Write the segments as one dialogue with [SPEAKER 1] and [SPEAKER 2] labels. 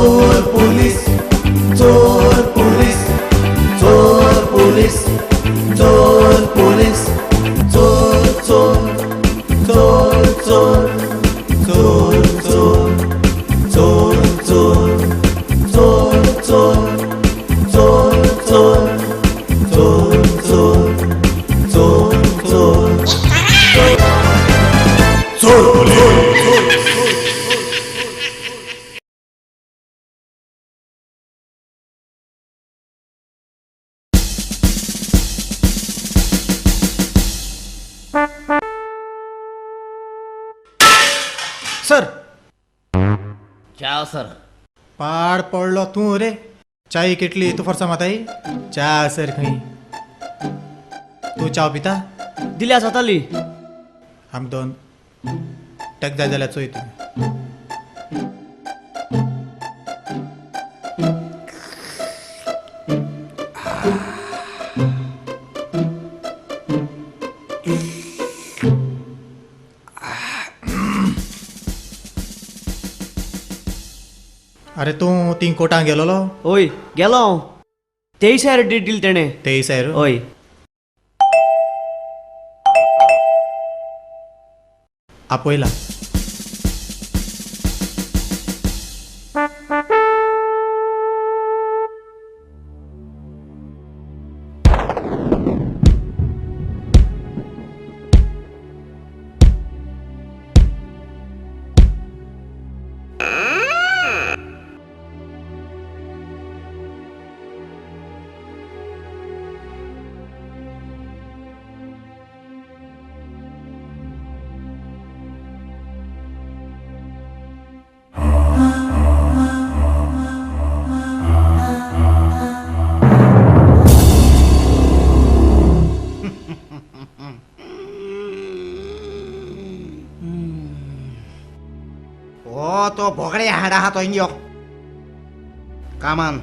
[SPEAKER 1] चोर पुलीस, चोर पुलीस, चोर पुलीस, चोर पुलीस, चोर चोर चोर चोर चोर चोर चोर चोर चोर चोर चोर चोर चोर चोर चोर चोर चोर police.
[SPEAKER 2] Sir.
[SPEAKER 3] च्या सर.
[SPEAKER 2] पाड पडलो तूं रे. चाय केटली तूं फोर्सा माताय च्या सर. खंय तूं च्याव पिता?
[SPEAKER 3] दिल्या जाताली.
[SPEAKER 2] आम दोन टेक जाय जाल्यार चोय तूं. अरे तूं तीं कोटां गेलोलो?
[SPEAKER 3] ओय गेलो हांव. 23,000 डेट दिली तेणें.
[SPEAKER 2] 23,000?
[SPEAKER 3] हय.
[SPEAKER 2] आपयला.
[SPEAKER 4] हो तो भोगडे हाड आहा तो हिंग यो कामान.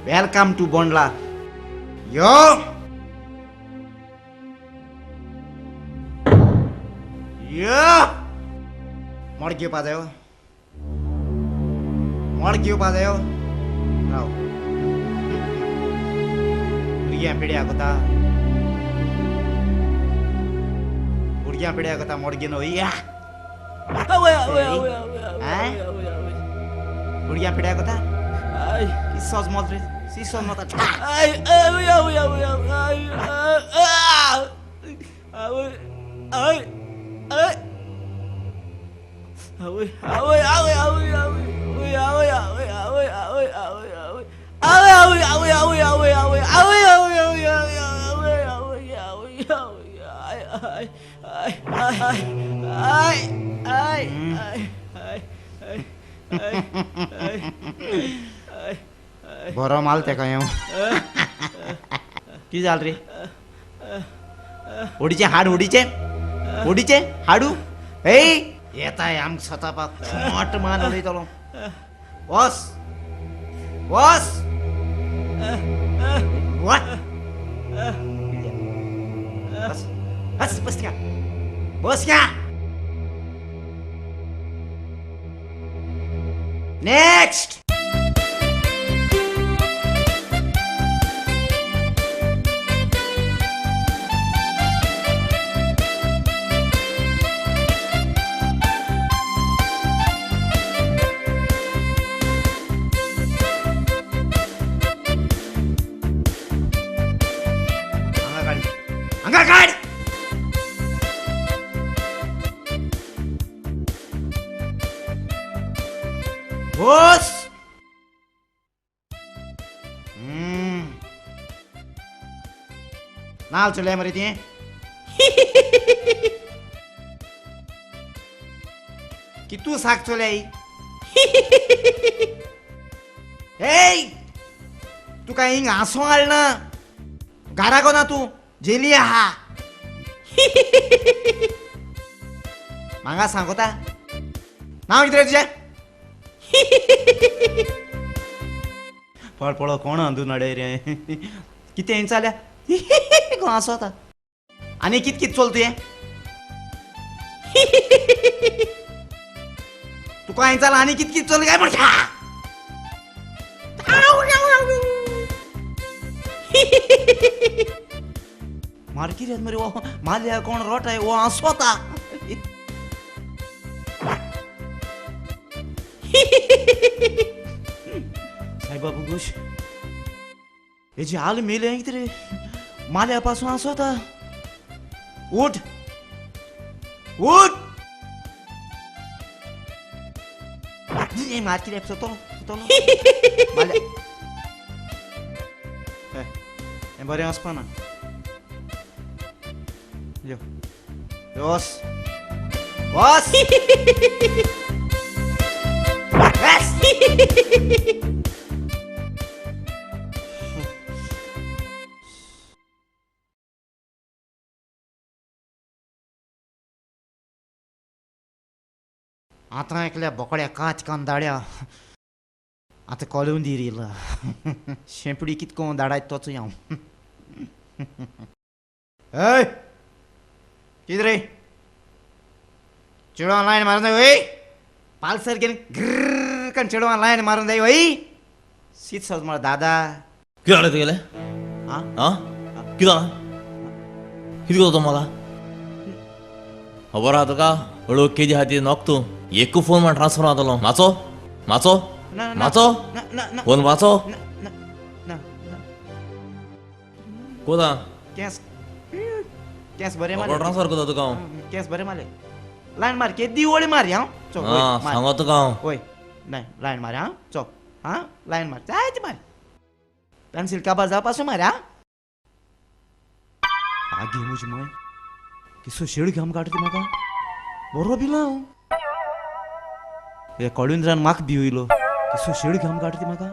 [SPEAKER 4] Welcome to Bondla. यो यो मड घेवपा जायो, मड घेवपा जायो. राव भुरग्यां पिड्या कोता, भुरग्यां पिड्या कोता मोड घेवन या. भुरग्यां पिड्या कोता की सज मत रे, सी सज मत. बरो माल तेका येवं. कितें जालें रे? उडीचें हाड, उडीचें, उडीचें हाडू. ए येताय आमकां सतापाक. मोट मान उडयतलो. वस वस वच बस बस बस थिंगा, बस थिंगा. नेक्स्ट. हांगा काड, हांगा काड. बस. नाल चलया मरे तियें. कितू साक चलयाई. हेय तुका हिंग हांसोंक हाडना. घरा ना तूं जेली आहा. म्हाका सांगता नांव कितें रे तुजें? पळ पळो कोण अंदू नडे रे. कितें हिंग चल्या हांसोता. आनी कित कित चोल तुवें? तुका हांवें चाल आनी कित कित चोल काय म्हण? मार कितें मरे हो माल्या कोण रोटाय हो हांसोता. सायबा बुगोश हेजी हाल मेले कितें रे, माल्या पासून हांसोता. उठ उठ मार कितें सोतलो सोतलो माल्या. हें बरें वचपाना. यो वस वस वस. आतां एकल्या बोकड्या काच कांदाड्या आतां कळून दिरिला शेंपडी कितको धाडायत तोच हांव. हय कितें रे चेडवान लायन मारून जाय वय, पालसर घेवन ग्रर करून चेडवान लायन मारून जाय वय. शीत सज मरे दादा.
[SPEAKER 1] कितें जालें तुगेलें?
[SPEAKER 4] आं
[SPEAKER 1] आं कितें जालां? कितें करता तूं मला? खबर आहा तुका हळू केजी खातीर नोक तूं एकू फोन म्हण ट्रान्सफर जातलो. Macho macho macho phone macho कोता
[SPEAKER 4] केस केस बरे मारले
[SPEAKER 1] ट्रान्सफर करता तुका हांव.
[SPEAKER 4] केस बरे मारले लायन मार केदी वळी मार हांव.
[SPEAKER 1] आं सांगो तुका हांव.
[SPEAKER 4] वय नाही लायन मार हां चो हां लायन मार जायते मार पेन्सिल काबार जावपासून मार. हां आगे म्हजी मय किसो शेड घाम काडटा म्हाका बरो भिला हांव. हे कळुंद्रान म्हाका भिवयलो किसो शेड घाम काडटा म्हाका.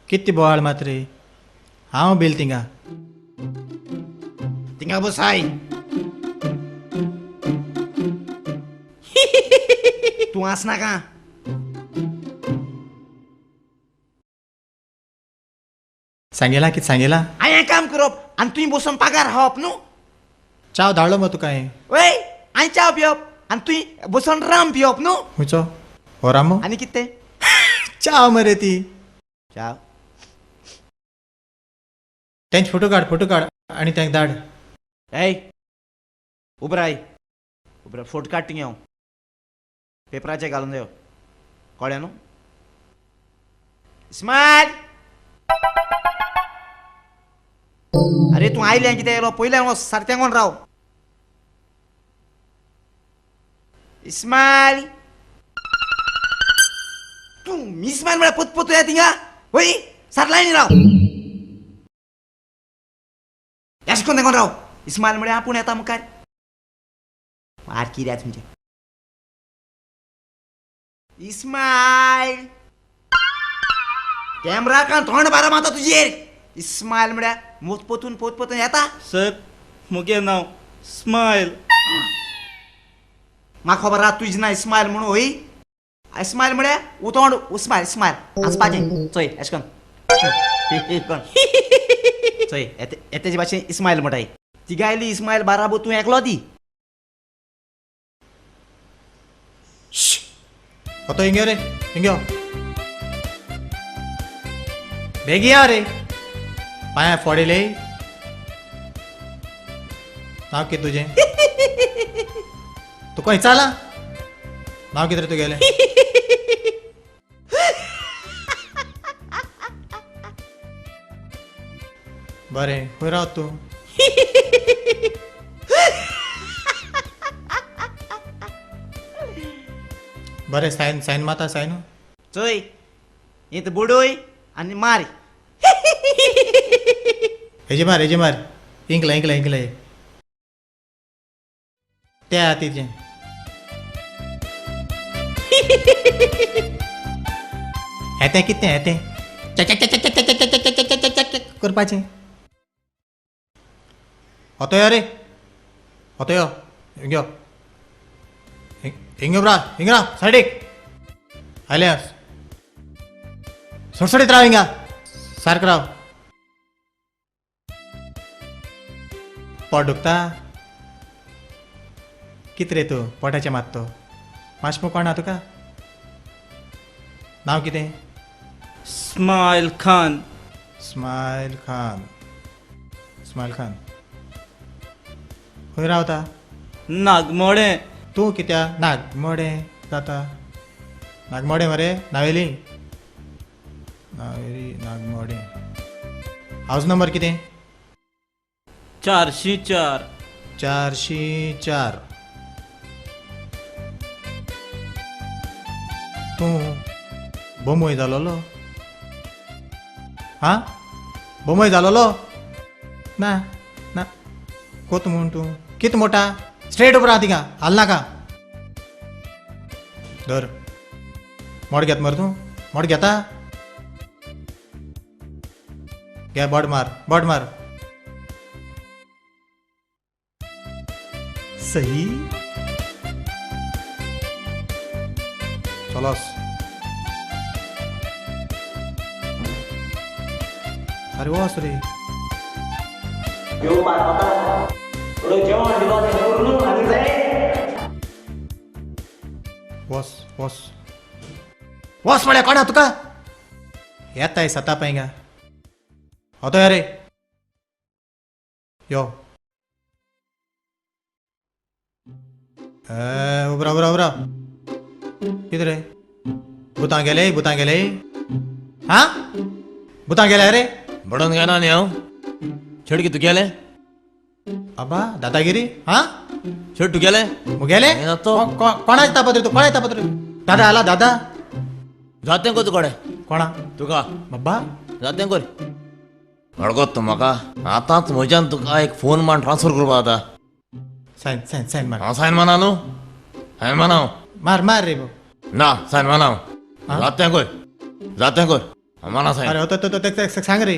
[SPEAKER 2] कितली बोवाळ मात रे, हांव बेल थिंगा
[SPEAKER 4] थिंगा बसाय. तूं आसनाका.
[SPEAKER 2] सांगेला कितें सांगेला?
[SPEAKER 4] हांवें काम करप आनी तुवें बसून पगार खावप न्हू.
[SPEAKER 2] चाव धाडलो मगो तुका हांवें.
[SPEAKER 4] वय हांवें चाव पिवप आनी तुवें बसून राम पिवप न्हू.
[SPEAKER 2] खंयचो हो रामो?
[SPEAKER 4] आनी कितें तें?
[SPEAKER 2] चाव मरे ती.
[SPEAKER 4] चाव
[SPEAKER 2] तेंचे फोटो काड, फोटो काड आनी तेंक धाड.
[SPEAKER 4] ए उबराय उबराय फोटो काडटा हांव पेपराचे घालून जायो कळ्ळें न्हू. स्मायल. अरे तूं आयलें कितें येयलो पयलें वच सारकें कोण राव. इस्मायल तूं इस्मायल म्हळ्यार पोत पोत थिंगा वय सार लायनी राव एशें कोन्न तेंकोन राव. इस्मायल म्हळ्यार आपूण येता मुखार मार कित्याक तुमचें. इस्मायल कॅमरा कान तोंड बारा मारता तुजेर. इस्मायल म्हळ्यार मोत पोतून पोत पोतून येता.
[SPEAKER 5] सर मुगे नांव स्मायल.
[SPEAKER 4] म्हाका खबर आहा तुजें नांव इस्मायल म्हणून वय. इस्मायल म्हळ्यार उतोंड उस्मायल इस्मायल हांसपाचें चोय एशें कोन्न कोण चोय येतेचे भाशेन इस्मायल म्हणटाय. तिगायली इस्मायल बाराबो तूं एकलो दी.
[SPEAKER 2] तो हिंग रे हिंग बेगी या रे पांया फोडिले. नांव कितें तुजें? तुका विचारलां नांव कितें रे तुगेलें? बरें खंय रावता तूं? बरें सायन सायन माता सायन.
[SPEAKER 4] चोय हें बुडोय आनी मार.
[SPEAKER 2] हेजे मार हेजे मार इंकला इंकला इंकला त्या तिजें. हें तें कितें हें तें करपाचें. आतां यो रे, आतां यो, हिंग यो, हिंग राव, हिंग राव सायडीक आयले, सडसडीत राव हिंगा, सारको राव. पोट दुखता कित रे तूं पोटाचें मात तो मातशें कोण ना तुका? नांव कितें?
[SPEAKER 5] Smile Khan.
[SPEAKER 2] Smile Khan, smile Khan. खंय रावता?
[SPEAKER 5] नागमोडें.
[SPEAKER 2] तूं कित्याक नागमोडें जाता? नागमोडें मरे, नावेली, नावेली नागमोडें. हावज नंबर कितें?
[SPEAKER 5] 404.
[SPEAKER 2] 404. तूं बोमोय जालोलो? आं, बोमोय जालोलो? ना ना, कोत म्हूण तूं कित मोटा? स्ट्रेट उबो राव थिंगा, हाल नाका. धर मोड घेत मरे तूं, मोड घेता? घे बोट मार, बोट मार. सही चलोस. अरे वस रे. वस वस वस म्हळ्यार कोणा तुका येताय सता पांयगा. आतां रे यो. उबरा उबरा उबरा. कितें रे भुतां गेले, भुतां गेले? हां, भुतां गेले रे?
[SPEAKER 1] बडोवन गेना न्ही हांव. छेड तूं गेले?
[SPEAKER 2] आबा दादागिरी. हां,
[SPEAKER 1] छेड तूं गेले?
[SPEAKER 2] मुगेले कोणाच तापत रे तूं? कोणाच तापत रे? दादा आला दादा.
[SPEAKER 1] जातें को तुकडे
[SPEAKER 2] कोणा
[SPEAKER 1] तुका?
[SPEAKER 2] बाबा
[SPEAKER 1] जातें कर अडगत तूं म्हाका. आतांच म्हज्यान तुका एक फोन मान ट्रान्सफर करपा जाता.
[SPEAKER 2] सायन सायन सायन मार.
[SPEAKER 1] हांव सायन माना न्हू, सायन माना हांव.
[SPEAKER 2] मार मार रे.
[SPEAKER 1] ना सायन माना हांव. जातें कर, जातें कर, माना सायन.
[SPEAKER 2] अरे तो तो सांग रे.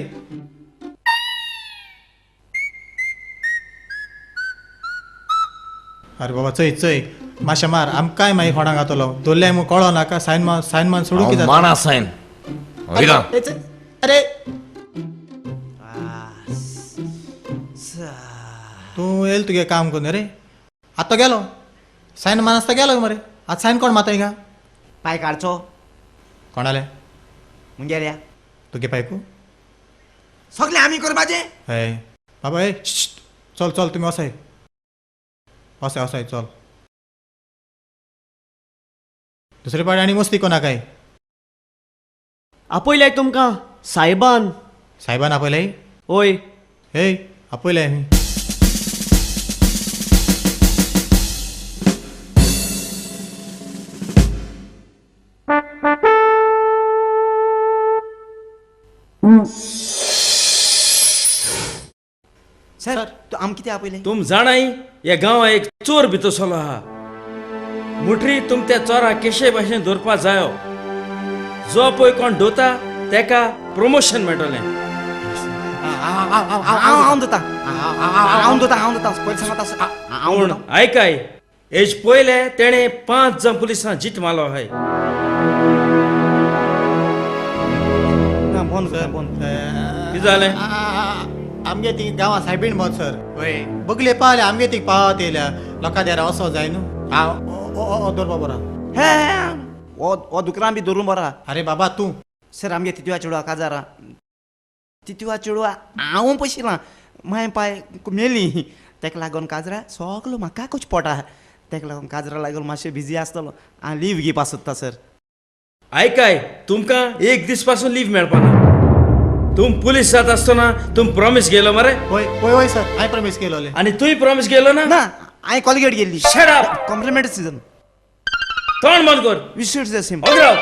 [SPEAKER 2] अरे बाबा चोय चोय मातशें मार. आमकांय मागीर कोणाक घातलो दोल्ले मग कळो नाका. सायन मान, सायन मान सोडूं कितें?
[SPEAKER 1] माना सायन.
[SPEAKER 2] अरे तूं येयल तुगे काम करून रे. आतां गेलो सायन मान आसता गेलो मरे. आतां सायन कोण माता हिंगा?
[SPEAKER 4] पांय काडचो
[SPEAKER 2] कोणाले?
[SPEAKER 4] मुगेल्या.
[SPEAKER 2] तुगे पायकू
[SPEAKER 4] सगळें आमी करपाचें?
[SPEAKER 2] हय बाबा. ए चल चल तुमी वसाय वसाय वसाय चल. दुसरे पाडे आनी मस्ती कोणाकाय.
[SPEAKER 3] आपयल्याय तुमकां सायबान.
[SPEAKER 2] सायबान आपयल्याय?
[SPEAKER 3] हय.
[SPEAKER 2] हे आपयल्याय आमी.
[SPEAKER 4] सर तूं आम कितें आपयलें?
[SPEAKER 6] तुम जाणाय ह्या गांवां एक चोर भितर सरलो आहा. मुठरी तुम त्या चोरा केशे भाशेन धरपा जायो. जो पळय कोण धरता तेका प्रमोशन मेळटलें.
[SPEAKER 4] हांव धरता, हांव धरता, हांव धरता. पयलीं सांगता.
[SPEAKER 6] पूण आयकाय, हेज पयले तेणें 5 जाण पुलिसां जीत मारलो आहाय. कितें जालें?
[SPEAKER 2] आमगे ती गांवां सायबीण मत सर. वय बगले पावले आमगे ती पावत येयल्या लोकां देरा असो जाय न्हू. हांव दवरपा बरो.
[SPEAKER 4] हे हो दुकरां बी धरून बरो.
[SPEAKER 2] अरे बाबा तूं
[SPEAKER 4] सर आमगे तितुआ चेडवा काजारा. तितुआ चेडवा हांव पशिलां माय पाय मेली. तेका लागून काजरा सगलो म्हाका कच पोटा. तेका लागून काजरा लागून मातशें बिजी आसतलो. हांव लीव घेवपा सोदता सर.
[SPEAKER 6] आयकाय, तुमकां एक दीस पासून लीव मेळपाना. तुम पुलीस जात आसतना तुम प्रॉमिस गेलो मरे?
[SPEAKER 2] हय हय हय सर, हांवें प्रॉमिस केलोलें.
[SPEAKER 6] आनी तूंय प्रॉमिस गेलो ना?
[SPEAKER 4] ना, हांवें कॉलगेट गेल्ली.
[SPEAKER 6] Shut up.
[SPEAKER 4] Compliment season.
[SPEAKER 6] तोंड बंद कर.
[SPEAKER 4] We should the same.
[SPEAKER 6] अग्राव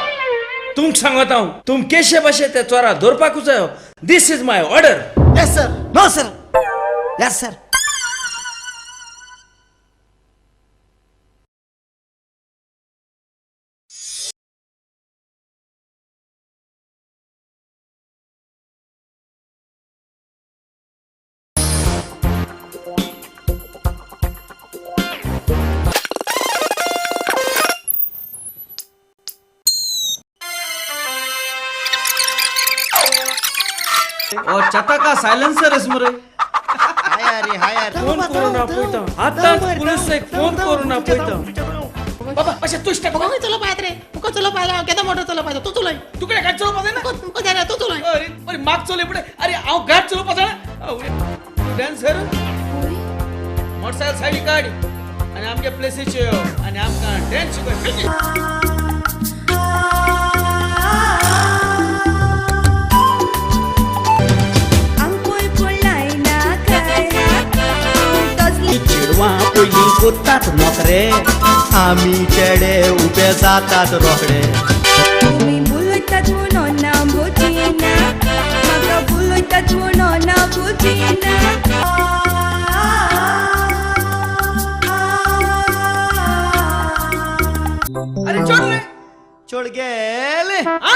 [SPEAKER 6] तुमकां सांगता हांव, तुम केशे भाशे त्या चोरा धरपाकूच जायो. This is my order.
[SPEAKER 2] Yes sir.
[SPEAKER 4] No sir. Yes sir.
[SPEAKER 6] O चताका silencer मरे.
[SPEAKER 2] हाय रे हाय रे.
[SPEAKER 6] फोन करून आपयता आतांच पुलिसेक फोन करून आपयता.
[SPEAKER 7] बाबा अशें तूं स्टेप
[SPEAKER 2] तुका चलोवपा येता रे, तुका चलोवपा येता, केदो मोटर चलोवपा येता, तूं चलय.
[SPEAKER 7] तुकडे गाडी चलोवपा जायना?
[SPEAKER 2] तुका जायना, तूं चलय.
[SPEAKER 7] अरे अरे माग चलय पुढे. अरे हांव गाडी चलोवपा जाणा. डान्सर मोटरसायकल सायडी काड आनी आमगे प्लेसीचे यो आनी आमकां डान्स शिकय.
[SPEAKER 5] चेडवां पयलीं कोत्तात नोकरे,
[SPEAKER 2] आमी चेडे उबे जातात रोखडे.
[SPEAKER 8] तुमी बुलयतात म्हणून ना बुजिना, म्हाका बुलयतात म्हणून ना बुजिना.
[SPEAKER 7] अरे चोड रे
[SPEAKER 5] चोड गेले.
[SPEAKER 7] आ?